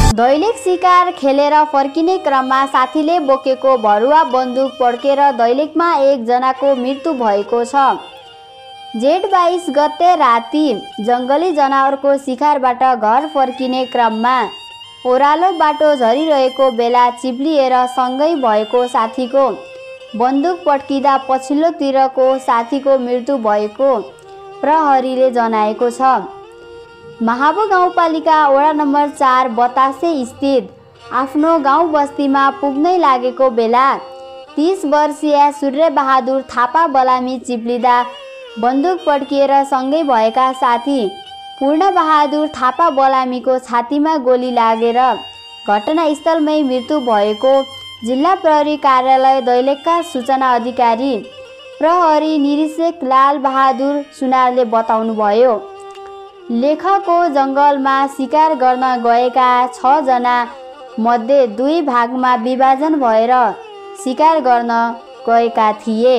दैलेख शिकार खेलेर फर्किने क्रममा साथीले बोकेको भरुवा बन्दुक पड्केर दैलेखमा एकजनाको मृत्यु भएको छ। जेठ 22 गते राति जङ्गली जनावरको शिकारबाट घर फर्किने क्रममा ओह्रालो बाटो झरिरहेको बेला चिप्लिएर सँगै भएको साथीको बन्दुक पड्किँदा पछिल्लोतिरको साथीको मृत्यु भएको प्रहरीले जनाएको छ। महाबो गाउँपालिका वडा नम्बर 4 बतासे स्थित आफ्नो गाउँ बस्तीमा पुग्नै लागेको बेला 30 वर्षीय सूर्यबहादुर थापा बलामी चिप्लिँदा बन्दुक पड्किएर सँगै भएका साथी पूर्णबहादुर थापा बलामीको छातीमा गोली लागेर घटनास्थलमै मृत्यु भएको जिल्ला प्रहरी कार्यालय दैलेखका सूचना अधिकारी प्रहरी निरीक्षक लाल बहादुर सुनारले बताउनुभयो। लेखको जङ्गलमा शिकार गर्न गएका 6 जना मध्ये 2 भागमा विभाजन भएर शिकार गर्न गएका थिए।